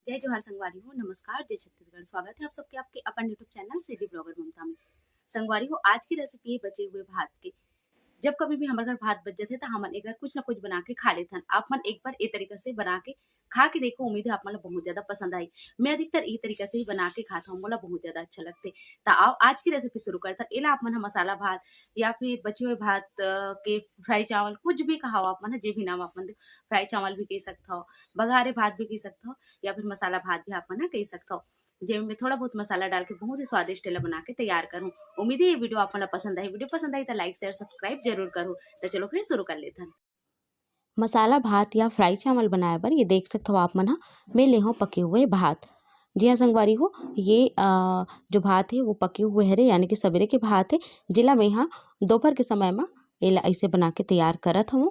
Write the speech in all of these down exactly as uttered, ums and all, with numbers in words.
जय जोहार संगवारी हो, नमस्कार, जय छत्तीसगढ़। स्वागत है आप सबके आपके अपन YouTube चैनल सीजी ब्लॉगर ममता में। संगवारी हो, आज की रेसिपी है बचे हुए भात के। जब कभी भी हमारे घर भात बच जाते तो हमन एकर कुछ ना कुछ बना के खा लेथन। आप मन एक बार ए तरीका से बना के खा के देखो, उम्मीद है आप मन ला बहुत ज्यादा पसंद आई। मैं अधिकतर ई तरीका से ही बना के खाता हूँ, मोला बहुत ज्यादा अच्छा लगथे। त आओ आज की रेसिपी शुरू करथन। एला आप मन ह मसाला भात या फिर बचे हुए भात, अ, के फ्राई चावल, कुछ भी कहाओ आप मन ह, जे भी नाम आप मन दे, फ्राई चावल भी कह सकत हव, बघारे भात भी कह सकत हव या फिर मसाला भात भी आप मन ह कह सकत हव, जेमे मैं थोड़ा बहुत मसाला डाल के बहुत ही स्वादिष्ट एला बना के तैयार करूँ। उम्मीद है ये वीडियो आप मन ला पसंद आई। वीडियो पसंद आई तो लाइक, शेयर, सब्सक्राइब जरूर करूँ। तो चलो फिर शुरू कर लेथन। मसाला भात या फ्राई चावल बनाए बर ये देख सकत हव आप मन ह, मैं ले हव पके हुए भात। जी हाँ संगवारी हो, ये, अ, जो भात है वो पके हुए हरे, यानी कि सवेरे के भात है, जेला मैं ह दोपहर के समय म एला ऐसे बना के तैयार करत हवं।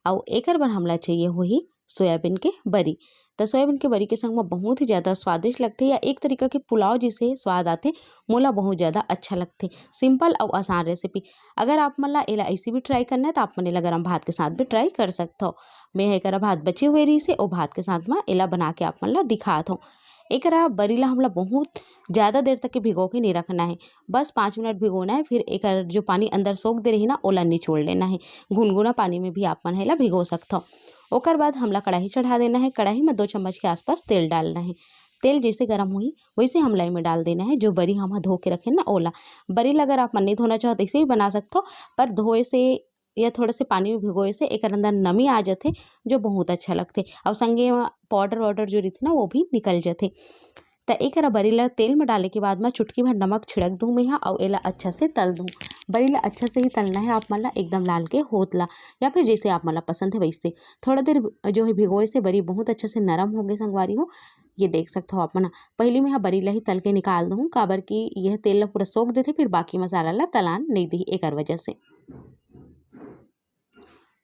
अउ एकर बर हमला चाहिए होही सोयाबीन के बरी। त सोयाबीन के बरी के संग म बहुत ही ज्यादा स्वादिष्ट लगथे, या एक तरीका के पुलाव जैसे स्वाद आथे, मोला बहुत ज्यादा अच्छा लगथे। सिंपल अउ आसान रेसिपी। अगर आप मन ला एला ऐसे भी ट्राई करना है, त आप मन एला गरम भात के साथ भी ट्राई कर सकथव। मैं ह एकरा भात बचे हुए रहिस हे, ओ भात के साथ म एला बना के आप मन ला दिखात हव। एकरा बरी ला हमला बहुत ज्यादा देर तक के भिगो के नहीं रखना है, बस पाँच मिनट भिगोना है। फिर एकर जो पानी अंदर सोख दे रही ना, ओला निचोड़ लेना है। गुनगुना पानी में भी आप मन ह एला भिगो सकथव। ओकर बाद हमला कढ़ाई चढ़ा देना है। कढ़ाई में दो चम्मच के आसपास तेल डालना है। तेल जैसे गरम होही, वैसे हमला एमे डाल देना है जो बरी हम ह धो के रखे ना, ओला। बरी ला अगर आप मन नहीं धोना चाहो, तो ऐसे भी बना सकथव, पर धोए से या थोड़ा से पानी में भिगोए से एकर अंदर नमी आ जाथे, जो बहुत अच्छा लगथे। अउ संगे म पाउडर वाउडर जो रहिथे ना, वो भी निकल जाथे। त एकरा बरी ला तेल में डाले के बाद म चुटकी भर नमक छिड़क दूँ मैं ह, अउ एला अच्छा से तल दूँ। बरी ला अच्छा से ही तलना है आप मन ला, एकदम लाल के होत ला, या फिर जैसे आप मन ला पसंद है वैसे। थोड़ा देर जो है भिगोए से बरी बहुत अच्छा से नरम हो गए संगवारी हो। ये देख सकत हो आप मन ह। पहली मैं ह बरी ला ही तल के निकाल दूँ, काबर कि यह तेल ला पूरा सोख देथे, फिर बाकी मसाला ला तलान नहीं दिही, एकर वजह से।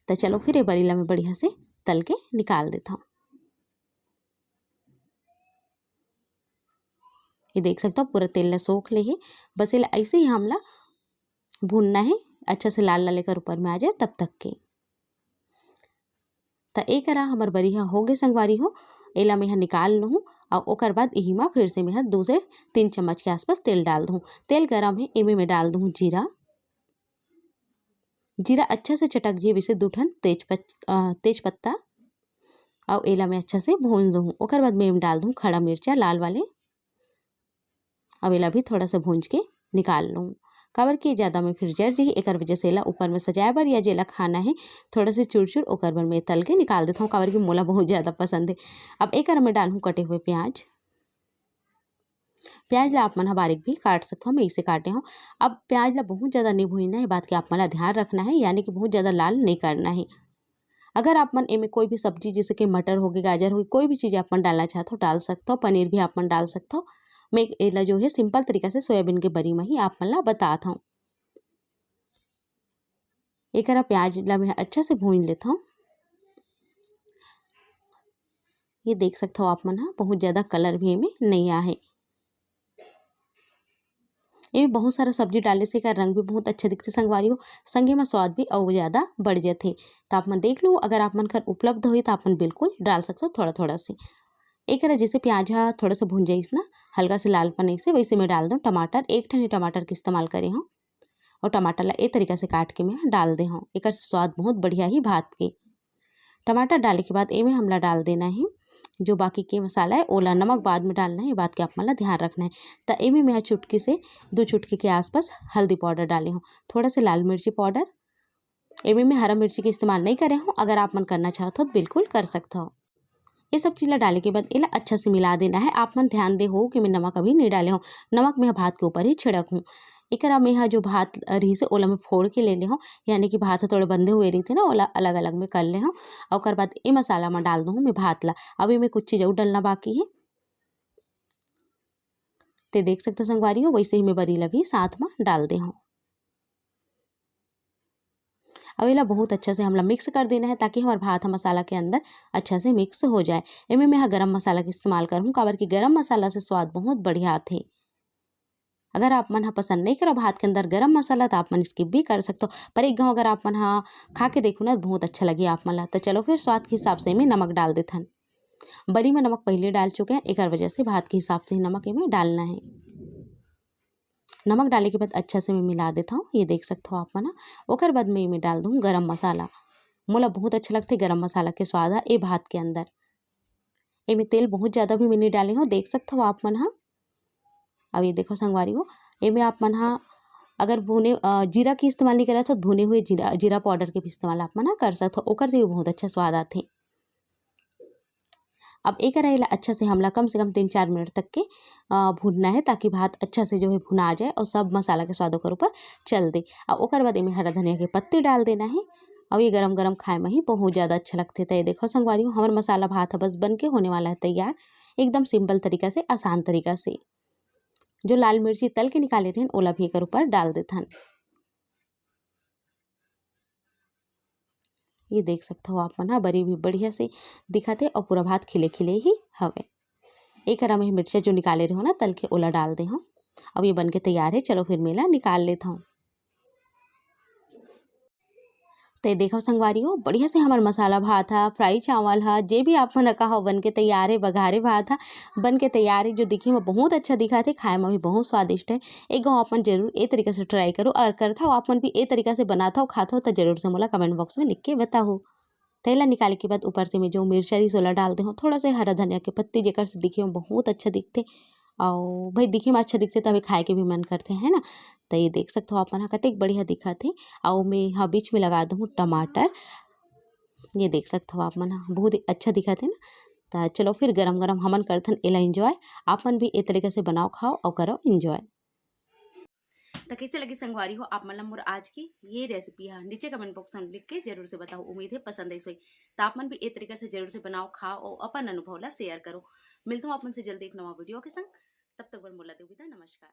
त चलो फिर ये बरी ला मैं बढ़िया से तल के निकाल देता हूँ। ये देख सकत हो पूरा तेल ला सोख ले हे। बस एला ऐसे ही हमला भूनना है, अच्छा से लाल लाल एकर ऊपर में आ जाए तब तक के। त एकरा हमर बरी ह हो गे संगवारी हो, एला मैं ह निकाल लूँ। अउ ओकर बाद इही म फिर से मैं ह दो से तीन चम्मच के आसपास तेल डाल दूँ। तेल गरम है, एमे मैं डाल दूँ जीरा। जीरा अच्छा से चटक जे, वैसे दू ठन तेज पत-, अ, तेज पत्ता, अउ एला मैं अच्छा से भून दूँ। ओकर बाद मैं एमे डाल दूँ खड़ा मिर्चा लाल वाले, अउ एला भी थोड़ा सा भूंज के निकाल लूँ, काबर कि ज्यादा में फिर जर जही। एकर वजह से एला ऊपर में सजाए बर या जेला खाना है थोड़ा से चुरचुर, ओकर बर मैं तल के निकाल देता हूँ, काबर कि मोला बहुत ज्यादा पसंद है। अब एकर मैं डालूँ कटे हुए प्याज। प्याज ला आप मन ह बारीक भी काट सकथव, मैं इसे काटे हूँ। अब प्याज ला बहुत ज्यादा नहीं भूनना है, बात के आप मन ला ध्यान रखना है, यानी कि बहुत ज्यादा लाल नहीं करना है। अगर आप मन एमे कोई भी सब्जी, जैसे कि मटर होगे, गाजर होगे, कोई भी चीज आप मन डालना चाहत हो, डाल सकत हो। पनीर भी आप मन डाल सकत हो। मैं एला जो है सिंपल तरीका से सोयाबीन के बरी म ही आप मन ला बतात हूँ। एकरा प्याज ला मैं अच्छा से भून लेत हूँ। ये देख सकत हो आप मन ह, बहुत ज्यादा कलर भी एमे नहीं आहे। एमे बहुत सारा सब्जी डाले से एकर रंग भी बहुत अच्छा दिखथे संगवारी हो, संगे म स्वाद भी अउ ज्यादा बढ़ जाथे। त आप मन देख लो, अगर आप मन घर उपलब्ध होही त आप मन बिल्कुल डाल सकथो थोड़ा थोड़ा से। एकरा जैसे प्याज ह थोड़ा सा भुंजाइस ना, हल्का से लालपन अइसे, वैसे मैं डाल दूँ टमाटर। एक ठन ही टमाटर के इस्तेमाल करे हूँ अउ टमाटर ला ए तरीका से काट के मैं डाल दे हूँ। एकर स्वाद बहुत बढ़िया ही भात के। टमाटर डाले के बाद एमे हमला डाल देना है जो बाकी के मसाला है, ओला नमक बाद में डालना है, ये बात के आप मन ला ध्यान रखना है। त एमे मैं ह चुटकी से दो चुटकी के आसपास हल्दी पाउडर डाले हूँ, थोड़ा से लाल मिर्ची पाउडर। एमे मैं हरा मिर्ची के इस्तेमाल नहीं करे हूँ, अगर आप मन करना चाहत हो तो बिल्कुल कर सकत हो। ये सब चीज ला डाले के बाद एला अच्छा से मिला देना है। आप मन ध्यान दे हो कि मैं नमक अभी नहीं डाले हूँ, नमक मैं भात के ऊपर ही छिड़क हूँ। एकरा में ह जो भात रहिस हे, ओला मैं फोड़ के ले ले हूँ, यानी कि भात ह थोड़ा बंधे हुए रहिथे ना, ओला अलग-अलग में कर ले हूँ। अउ ओकर बाद ए मसाला म डाल दूँ मैं भात ला। अभी मैं कुछ चीज अउ डलना बाकी हे। ते देख सकते हो संगवारी हो, वैसे ही मैं बरी ला भी साथ म डाल दे हूँ। अब एला बहुत अच्छा से हमला मिक्स कर देना है, ताकि हमार भात ह मसाला के अंदर अच्छा से मिक्स हो जाए। एमे मैं ह गरम मसाला के इस्तेमाल करहूँ, काबर कि गरम मसाला से स्वाद बहुत बढ़िया आथे। अगर आप मन ह पसंद नहीं करो भात के अंदर गरम मसाला, तो आप मन स्किप भी कर सकते हो। पर एक घाव अगर आप मन ह खा के देखो ना, बहुत अच्छा लगे आप मन ला। तो चलो फिर स्वाद के हिसाब से एमे नमक डाल देथन। बरी में नमक पहले डाल चुके हैं, एकर वजह से भात के हिसाब से ही नमक एमे डालना है। नमक डाले के बाद अच्छा से मैं मिला देता हूँ। ये देख सकते हो आप मन ह। ओकर बाद मैं एमे डाल दूँ गरम मसाला। मोला बहुत अच्छा लगथे गरम मसाला के स्वाद ह ए भात के अंदर। एमे तेल बहुत ज़्यादा भी मैं नहीं डाले हूँ, देख सकते हो आप मन ह। अब ये देखो संगवारी हो, एमे आप मन ह अगर भुने, अ, जीरा के इस्तेमाल नहीं करत हो, तो भुने हुए जीरा, जीरा पाउडर के भी इस्तेमाल आप मन ह कर सकते हो, ओकर से भी बहुत अच्छा स्वाद आथे। अब एक कढ़ाई ला अच्छा से हमला कम से कम तीन चार मिनट तक के, अ, भूनना है, ताकि भात अच्छा से जो है भुना जाए और सब मसाला के स्वाद ओकर ऊपर चल दे। और ओकर बाद एमे हरा धनिया के पत्ती डाल देना है। और ये गरम गरम खाए में ही बहुत ज़्यादा अच्छा लगथे। तो ये देखो संगवारी हो, हमर मसाला भात ह बस बन के होने वाला है तैयार, एकदम सिंपल तरीका से, आसान तरीका से। जो लाल मिर्ची तल के निकाले रहन, ओला भी एकर ऊपर डाल देथन। ये देख सकते हो आप मन ह, बरी भी बढ़िया से दिखत हे और पूरा भात खिले खिले ही हवे। एक करा में मिर्चा जो निकाले रहो ना तल के, ओला डाल दे हूँ। अब ये बन के तैयार है। चलो फिर मैं एला निकाल लेता हूँ। ते देखो संगवारी हो, बढ़िया से हमर मसाला भात हा, फ्राई चावल हा, जे भी आप मन कहा हो, बन के तैयार है। बघारे भात हा बन के तैयार है, जो दिखे में बहुत अच्छा दिखत हे, खाए में भी बहुत स्वादिष्ट है। एक गो आप मन जरूर ए तरीका से ट्राई करो, और करत हो आप मन भी ए तरीका से बनात हो, खात हो, तो जरूर से मोला कमेंट बॉक्स में लिख के बताओ। तेला निकाले के बाद ऊपर से मैं जो मिर्चा रहिस ओला डाल दे हूँ, थोड़ा से हरा धनिया के पत्ती, जेकर से दिखे में बहुत अच्छा दिखथे। और भाई दिखे में अच्छा दिखथे तभी खाए के भी मन करथे, है ना। तो ये देख सकते हो आप मन ह कतेक बढ़िया दिखत हे। और मैं ह बीच में लगा दूँ टमाटर। ये देख सकते हो आप मन ह बहुत ही अच्छा दिखत हे ना। तो चलो फिर गरम गरम हमन करथन एला एंजॉय। आप मन भी ए तरीका से बनाओ, खाओ और करो एंजॉय। तो कैसे लगी संगवारी हो आप मन ला मोर आज की ये रेसिपी हा, नीचे कमेंट बॉक्स में लिख के जरूर से बताओ। उम्मीद है पसंद आई होही। तो आप मन भी ए तरीका से जरूर से बनाओ, खाओ और अपन अनुभव ला शेयर करो। मिलता हूँ आप मन से जल्दी एक नवा वीडियो के संग। तब तक बर मोला दो विदा, नमस्कार।